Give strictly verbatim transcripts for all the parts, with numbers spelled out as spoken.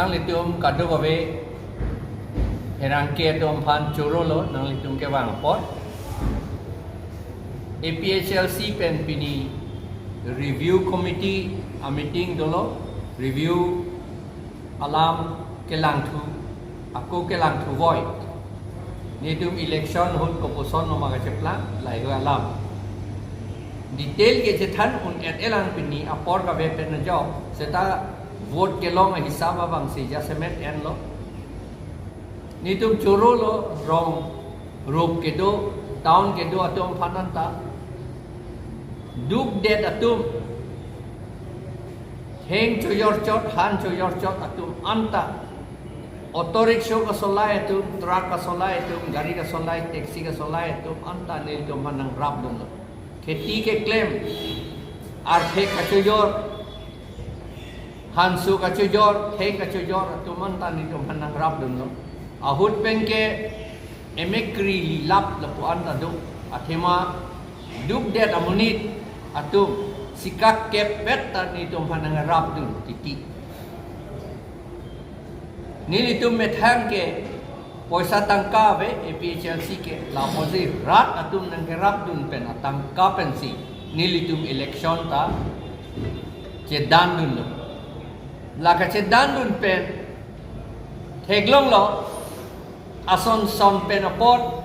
Nanglitum kadokave pherangke atum aphan chorolo nanglitum kevang apot. A P H L C pen pini review committee a meeting dolo, review alam kelangthu, ako kelangthu voi. Netum election ahut kopuson noma kacheplang, lahei alam detail kechethan un-et-elang pini apor kave pen ajok, seta vote kelong ahisap abang si jasemet enlo. Netum chorolo, rong rup kedo, town kedo atum aphan anta. Dukdet atum, heng chojorchot, han chojorchot atum anta. Auto rickshaw kasolai atum, truck kasolai atum, gari kasolai, taxi kasolai atum anta netum aphan nangrapdunlo. Kheti keklem, arthe kachojor, hanso kachojor, theng kachojor atum anta netum aphan nangrapdunlo. Ahut pen ke emekri lilap lapu-an ta do. Athema dukdet amonit atum sikak kep pet ta netum aphan nangrapdun titi. Nelitum methang ke poisa tangka ave A P H L C ke, lapusi rat atum nangkerapdun pen atangka pensi nelitum election ta chedandunlo. La kachedandun pen theklonglo, ason son pen apot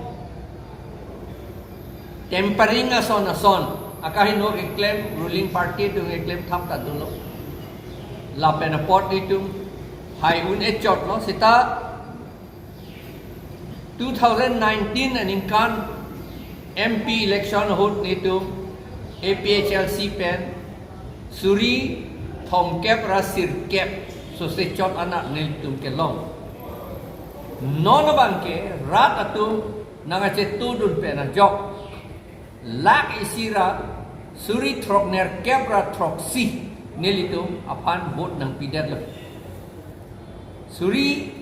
tampering ason ason akahingno keklem, ruling party atum keklem thap ta dunlo. Lapen apot netum hai un-echotlo, seta two thousand nineteen aningkan M P election ahut netum A P H L C pen suri thomkep ra sirkep sose chot anat netum kelong. Non abang ke rat atum nangkachetudun pen ajok, lakh isi ra suri throknerkep ra throksi nelitum aphan vote nangpidetlo. Suri,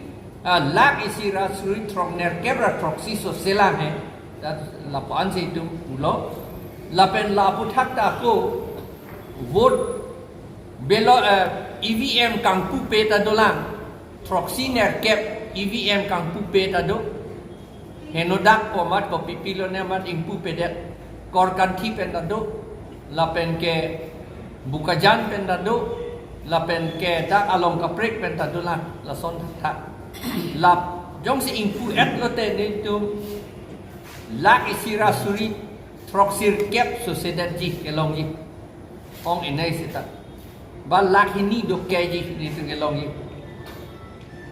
ah, lakh isi ra suri throknerkep ra throksi sose lang he. Dat lapu-ansi itum pulo. Lapen lapu thak ta ako vote belo, eh, E V M kangpupe ta dolang. Throksi nerkep E V M kangpupe ta do. Henodak ko amat, kopipilone amat ingpupedet. Korkanthi pen ta do, lapen ke Bokajan pen ta do, lapen ke dak along kaprek pen ta dolang, lason thakthak. Lap jongsi ingpu-etlote netum lakh isi ra suri throksirkep sose detji kelongji. Ong-enei seta. Ba lakh hini dokeji netum kelongji.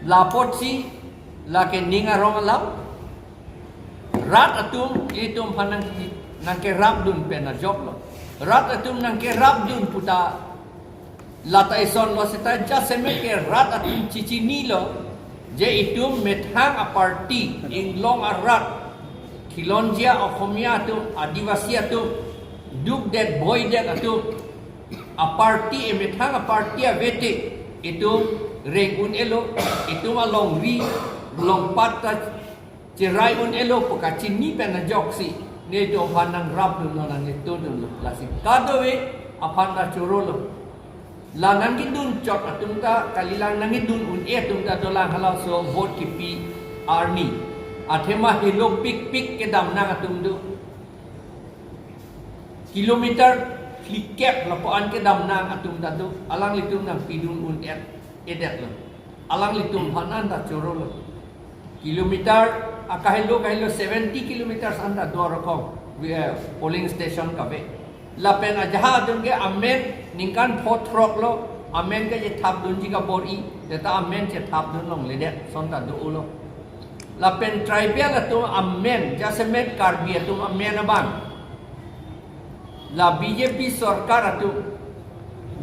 Lapotsi lake ning arong alam. Rat atum itum aphan nang, nangkerapdun pen ajoklo. Rat atum nangkerapdun puta lata isonlo seta jasemet ke rat atum chichinilo. Je itum methang a-party, inglong arat, khilonjia Okhomia atum, Adivasi atum, dukdet boidet atum a-party, emethang a-party avete itum reng un-elo, itum alongri longpat ta cherai un-elo pu kachini pen ajoksi netum aphan nangrapdunlo, nangchetudunlo. Lasi kadokave aphan ta chorolo. La nangkedun chot atum ta kalilang, nangkedun un-e atum ta dolang, halaso vote kipi arni. Athema helo pikpik kedamnang atum do. Kilometer phlikep lapu-an kedamnang atum ta do. Alanglitum nangpidun un-et, edetlo. Alanglitum aphan anta chorolo. Kilometer akahelo kahelo seventy kilometers anta do rokom, eh, polling station kave. Lapen ajaha atum ke amen ningkan pho throklo, amen kachethapdunji kabor-i, seta amen chethapdun longledet, son ta dolo. Lapen tribal atum amen, jasemet Karbi atum amen abang la B J P sorkar atum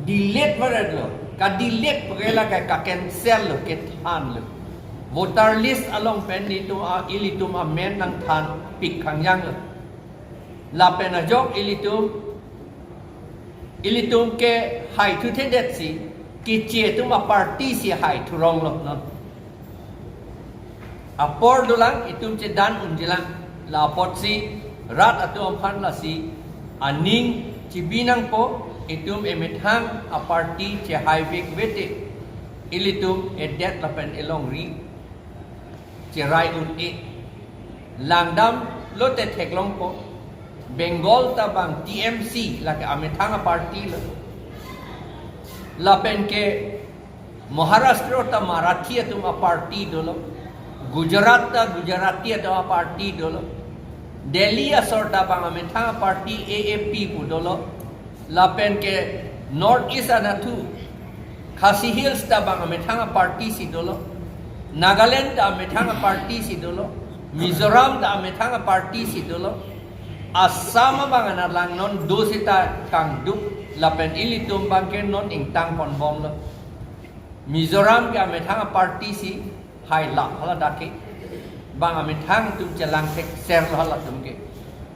delete varetlo, ka-delete pakela ka, ka-cancel lo, kethanlo. Voter list along pen netum a, ilitum amen nangthanpik khangjanglo. Lapen ajok ilitum, ilitum ke haithuthedetsi, kiche atum a-party si haithuronglo non. Apor dolang, itum chedan unjilang, lapotsi rat atum aphan lasi aning chibi nangpo, itum emethang a-party chehaivek vete. Ilitum edet lapen elongri cherai un-e. Langdam lote theklongpo. Bengal ta bang T M C lake amethang a-party lo. Lapen ke Maharashtra ta Marathi atum a-party dolo. Gujarat ta Gujarati atum a-party dolo. Delhi asor ta bang amethang a-party A A P pu dolo. Lapen ke North East anatthu Khasi Hills ta bang amethang a-party si dolo. Nagaland ta amethang a-party si dolo. Mizoram ta amethang a-party si dolo. Assam abang anat lang non do seta kangduk lapen ilitum bang ke non ingtang ponbomlo. Mizoram ke amethang a-party si hai lap hala dak ke. Bang amethang atum chelang thekser lo halatum ke.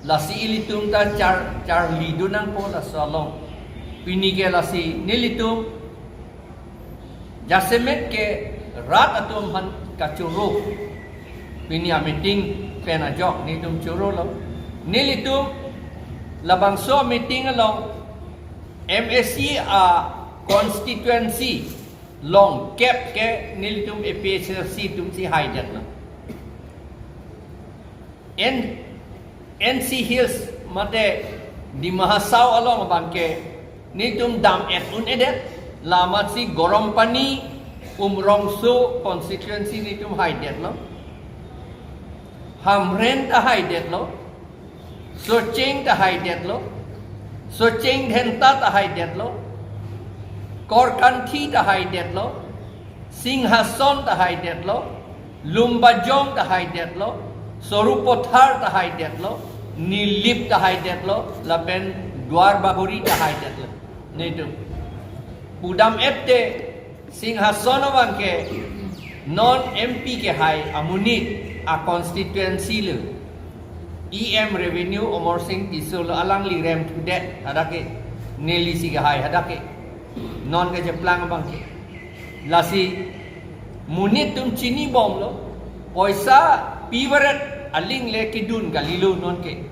Lasi ilitum ta char, charlidun nangpo laso along. Pini ke lasi nelitum jasemet ke rat atum aphan kachoro. Pini a-meeting pen ajok nelitum chorolo. Nelitum labangso meeting along M A C a-constituency longkep ke nelitum A P H L C atum si haidetlo. N, N C Hills mate Dima Hasao along abang ke nelitum dam-et un-edet, la amatsi Garampani, Umrongso constituency nelitum haidetlo. Hamren ta haidetlo. Socheng ta haidetlo. Socheng Dhenta ta haidetlo. Korkanthi ta haidetlo. Singhason ta haidetlo. Lumbajong ta haidetlo. Sarupathar ta haidetlo. Nilip ta haidetlo. Lapen Duar Bagori ta haidetlo. Nelitum pudam-et te Singhason abang ke non M P kehai amonit a-constituency lo. E M Revenue Amarsing Tisso lo, alangli remthudet hadak ke, neli si kehai hadak ke. Non kacheplang abang ke. Lasi monit atum chinibomlo, poisa pivaret aling le kedun kalilo non ke.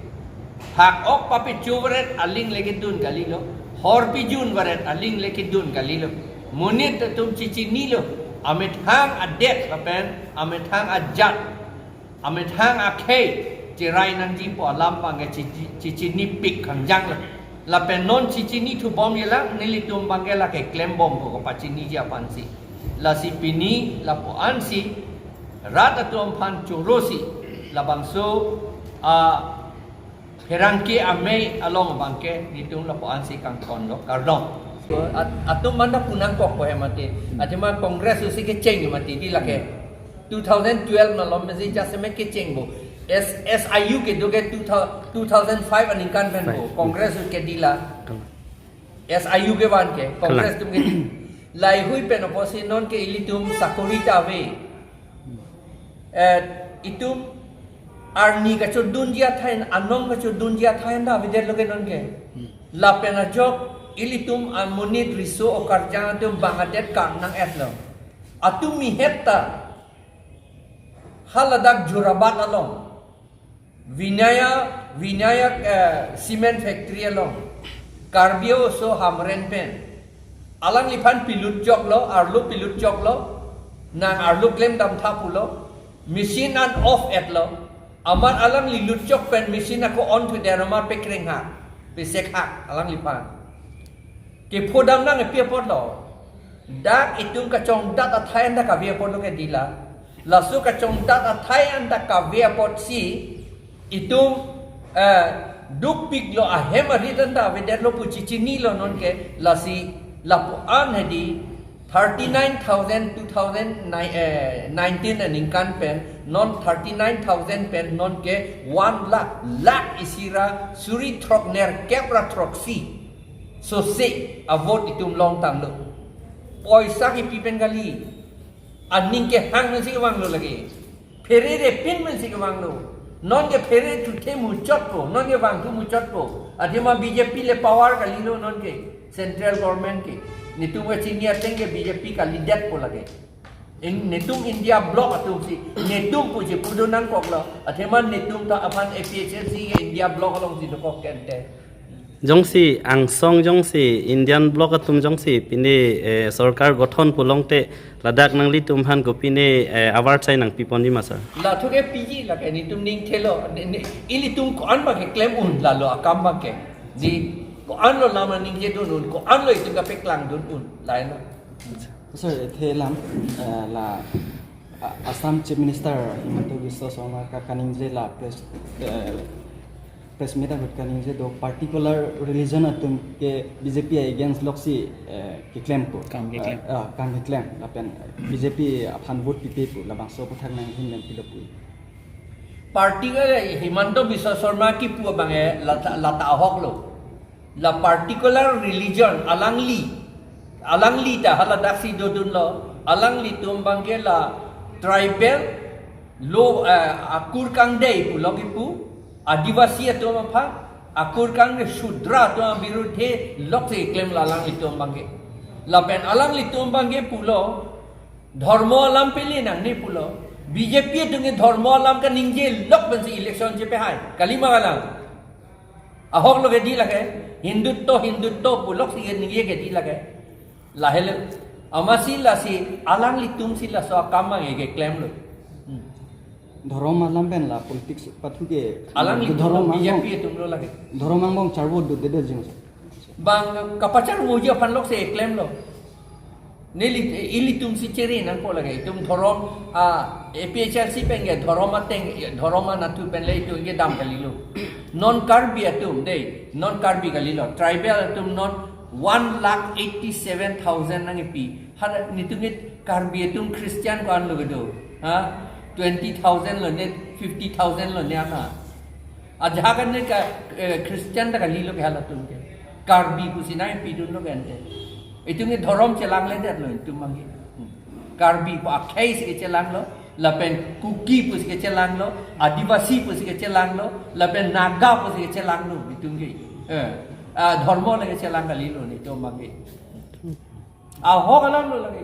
Hak-ok papecho varet aling le kedun kalilo. Hor pijun varet aling le kedun kalilo. Monit atum chichinilo. Amethang adet lapen amethang ajat, amethang akhei cherai nangji pu alam abang ke chichi-, chichinipik kangjang lo. Lapen non chichinithu bomji lang, nelitum abang ke lake klembompo kapachiniji aphansi. Lasi pini lapu-ansi rat atum aphan chorosi labangso a pherangke amei along abang ke nelitum lapu-ansi kangkonlo, kardom. At-, atum manda punangkokpo he mati. Athema Congress usi kecheng mati, di lake. Two thousand twelve malom mesi jasemet kechengpo. S-, S I U kedo ke two thou-, two thousand five aningkan penpo. Congress ke di la. S I U kevan ke, Congress atum ke di. Laheihui pen apotsi non ke ilitum sakori ta ave. Eh, itum arni kachodunji athai, anom kachodunji athai anta avedetlo ke non ke. Lapen ajok ilitum amonit riso okarjang atum bang adet karnang-etlo. Atum mihet ta haladak Jorabat along Vinaya, Vinayak, eh, cement factory along Karbi oso Hamren pen alangliphan pilutjoklo, arlo pilutjoklo, nang arlo klemdamtha pulo, machine an off-etlo, amat alangli lutjok pen machine ako on-thudet, amat pekrenghak, pesekhak alangliphan. Kephodam nangkepi apotlo. Dak itum kachongdat athai anta kave apotlo ke di la. Laso kachongdat athai anta kave apotsi itum, eh, dukpiklo, ahem arit anta avedetlo pu chichinilo non ke. Lasi lapu-an hedi thirty-nine thousand two thousand nine, eh, nineteen aningkan pen, non thirty-nine thousand pen non ke one lakh, lakh isi ra suri throk nerkep ra throksi sose a-vote itum longtanglo. Poisa kipi pen kali. Aning kehang pensi kevanglo lake. Pherere pin pensi kevanglo. Non ke phere thuthe muchotpo, non ke vangthu muchotpo. Athema B J P le power kalilo non ke, central government ke. Netum kachini ateng ke B J P kalidetpo lake. In, netum India bloc atumsi, netum puji pudo nangkoklo. Athema netum ta aphan A P H L C ke India bloc alongsi dokok kente. Jongsi angsong jongsi Indian Bloc atum jongsi pine, eh, sorkar gothon pulongte ladak nanglitum aphan kopine, eh, avar chai nangpiponji ma sir? La thu ke P G la ke netum ning thelo, ne, ne, ilitum ko-an abang ke klem un lalo akam abang ke. Di ko-an lo lam ningje dun un, ko-an lo itum kapeklangdun un, lain lo. Sir, the lam, eh, la, a-, Assam Chief Minister Himanta Biswa Sarma ka kaningje la press, eh, press meet ahut kaningje do particular religion atum ke B J P against loksi, eh, keklem ko. Kam keklem. Eh, ah, kam keklem. Lapen B J P aphan vote pipe pu labangso aphuthak nanghin lem pilo pu. Particular Himanta Biswa Sarma kipu abang ke lata, lata ahok lo. La particular religion alangli, alangli ta haladak si dodun lo, alanglitum abang ke la tribal lo, eh, akur kangdei pulo kipu, Adivasi atum aphan, akur kangdei Shudra atum abirudhe loksi klem la alanglitum abang ke. Lapen alanglitum abang ke pulo, dhormo alam pele nangne pulo, B J P atum ke dhormo alam kaningje lok pensi election chepehai, kali ma kalang? Ahok lo ke di lake, Hindutto, Hindutto pu loksi ke ningje ke di lake. Lahelo, amatsi lasi alanglitum si laso akam abang ke klem lo. Hmm. Dhorom alam pen la politics pathu ke alanglitum dhorom lo, angbong, B J P atum lo lake. Dhorom angbong charvo dodede jing. Bang kapacharvoji aphan loksi klem lo. Neli, ilitum si chere nangpo lake, itum dhorom, ah, A P H L C pen ke dhorom ateng, dhorom anatthu pen le itum ke dam kalilo. Non Karbi atum dei, non Karbi kalilo. Tribal atum non one lakh eighty-seven thousand nangkipi. Hala netum ke Karbi atum Christian ko-an lo kedo. Ha? Twenty thousand lo ne, fifty thousand lo ne ana. Ajahak an ne ka, eh, Christian ta kalilo ke halatum ke. Karbi pusi nangpidun lo ke ante. Itum ke dhorom chelangledetlo itum abang ke. Hmm. Karbi pu akhei si kechelanglo, lapen Kuki pusi kechelanglo, Adivasi pusi kechelanglo, lapen Naga pusi kechelanglo itum ke. Eh, ah, dhormo le kechelang kalilo netum abang ke. Ahok alam lo lake.